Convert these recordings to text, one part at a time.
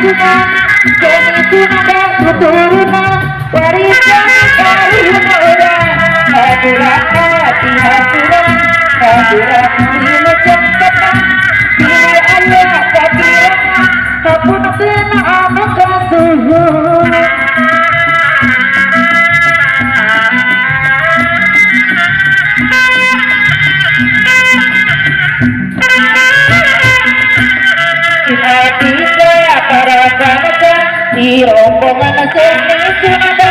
Kagungan seni Sunda tuturunan warisan karuhun urang hampura pihaturan hampura wilujeng tepang bilih aya kakirangan hapunten anu kasuhun. Di rombongan seni Sunda,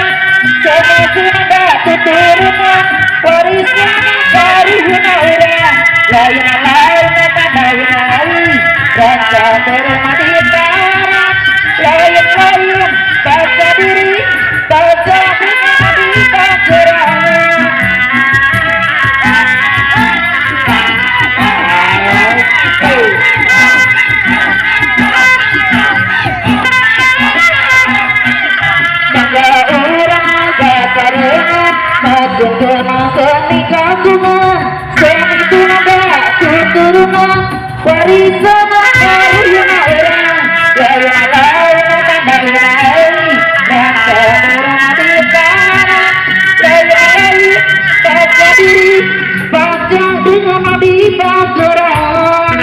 seni Sunda tuturunan warisan karuhun urang lain lain lain lain rasa bermadi taran lain lain baca diri baca di pagerangan. Seni kagungan seni Sunda tuturunan warisan karuhun urang lain lain lain lain rasa bermadi taran lain lain baca diri baca dengan di pagerangan.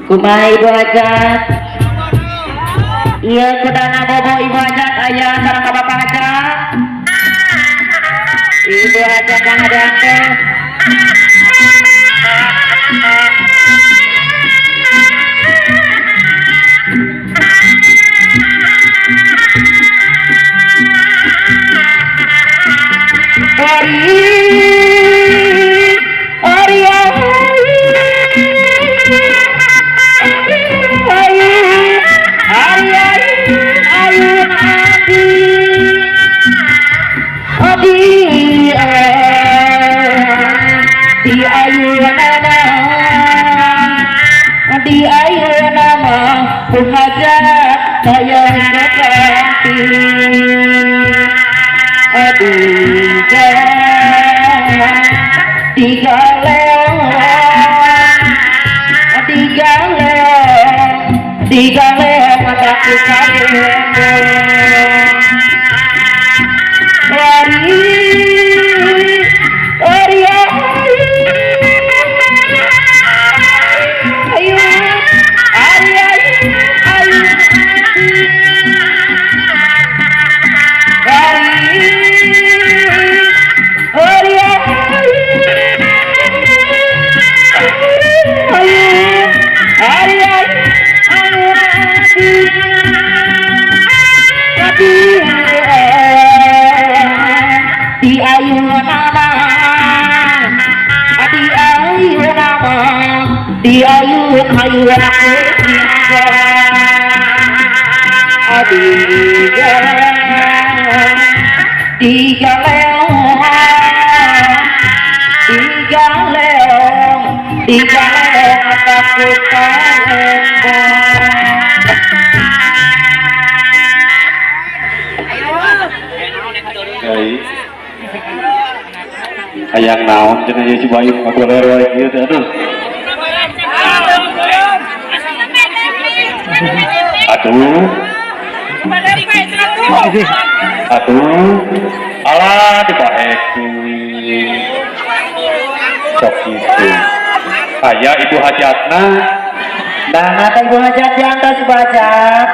Kumaha Ibu Hajat? Iya kudana bobo Ibu Hajat aya sareng ka Bapak Hajat. Ibu Hajat kang ada teh. Ari ari ayun adi adi di ayun nama di ayun nama hajat hayang ganti adi tiga leong tiga leong tiga leong mataku kaleng ari ari ayu ari ayu ayu ari ari ayu ari di ayu nama di ayu nama di ayu ayu aku tiga tiga leong tiga leong tiga leong aku kaleng. Hayang naon cenah ieu si Bayu ngagoler wae kieu teh aduh. Aduh. Aduh. Alah dibaek deui. Sok kitu. Aya ibu hajatna. Nah, teh Ibu Hajat diantos, Ibu Hajat.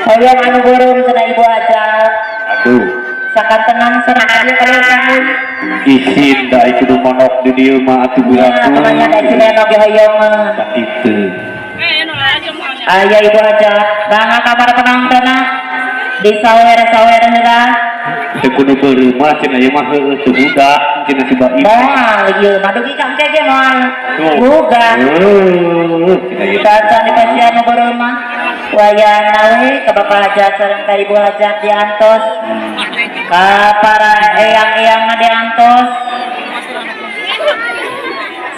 Hoyong anu beureum cenah Ibu Hajat. Aduh. Sakantenan cenah ieu kalau kami. Isin da kudu monok di dieu mah atuh. Ya, Biraku. temannya da sinen oge hoyong mah. Sakitu. Aya Ibu Hajat. Bangga kabar penontonnya. Di sawer-sawer heula. Teu kudu beureum mah cenah ieu mah heueuh teu budak cenah si Baim. Moal ieu mah dugi ka engke ge moal. Tuh. Buga. Heueuh cenah ieu. Sacan dipasihan nu beureum mah. Wayahna we ka Bapak Hajat sareng ka Ibu Hajat diantos. Ka para eyang-eyang diantos.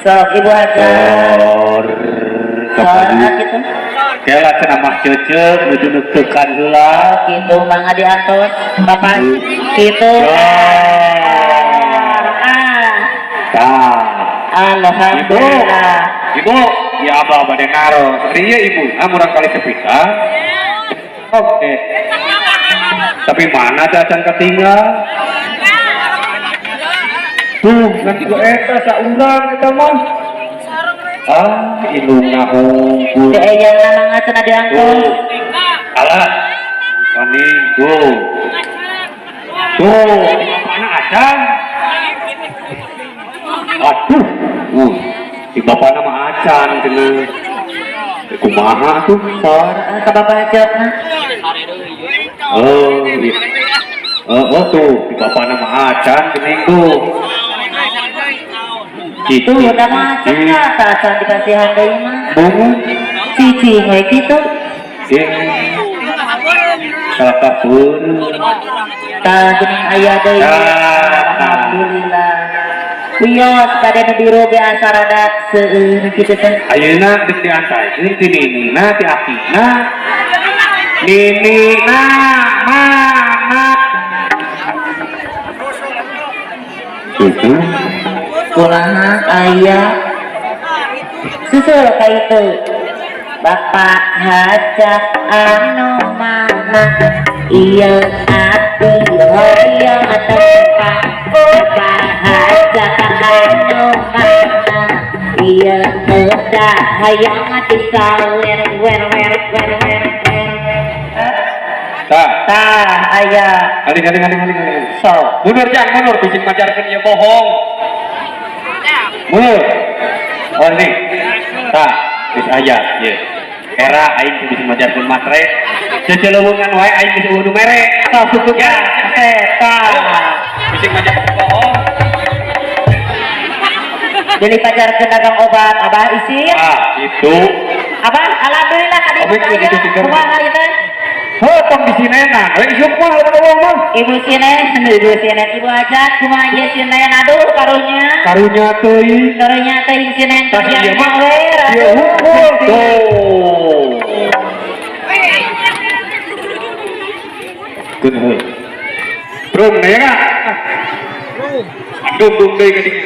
Sok, Ibu Hajat. Sor. Sor gitu. Kela cenah mah ceuceuk nuju deg-degan heula. Oh, gitu, mangga diantos Bapak gitu. Ya. Ah. Tah. Alhamdulillah. Ibu, ya abah bade naros. Ari ieu ibu, ah murang kali sepita. Oke. Tapi mana cacan ketinggal? Tuh, nanti ku eta saurang eta mah. Ah, indungna hungkul. Teu eyang mangga cenah diantos. Tuh. Alah. Kani, tuh. Tuh, mana acan? Aduh. Di bapana mah acan cenah. Eh, kumaha tuh? Sor ka Bapak Hajatna. Oh, iya. Oh, oh tuh, di bapana mah acan geuning tuh. Cici. Tuh, udah mah acan ka tah acan dipasihan deui mah. Bungu. Cicing we kitu. Eh. Salah kabur. Tah geuning aya deui. Ah. Alhamdulillah. Wios kade nu biru ge asa rada seueur kitu teh. Ayeuna deuk diantarkeun ti ninina ti akina. Ninina mana? Itu. Kumaha aya susul ka itu Bapak Hajat anu mana ieu ati hoyong tepang. Bapak Hajat anu mana ieu udah hayang disawer wer wer wer wer wer. Tah. Tah aya. Aling aling aling aling aling. Sok. Mundur jang, mundur bising majarkeun ieu bohong. Mundur. Oh ini. Tah, geus aya ieu. Era aing bisa majarkeun matre. Ceceleuweungan wae aing geus eueuh nu mere. Sok Ya. eta. Bising majarkeun bohong. Jadi pacarkeun dagang obat abah isin. Ah, itu. Abah alhamdulillah kadi Abi kudu aya. ditikar. Kumaha ieu teh? Heuh, tong disinenan. We isuk mah lamun ngomong mah. Ibu sinen, ibu sinen, Ibu Hajat, kumaha ieu sinen, aduh karunya. Karunya teuing. Karunya teuing sinen Tah ieu mah. wer, Ieu aduh. hungkul. Tuh. Keun heuh. Brum na ya ka? Dung dung deui ka dieu.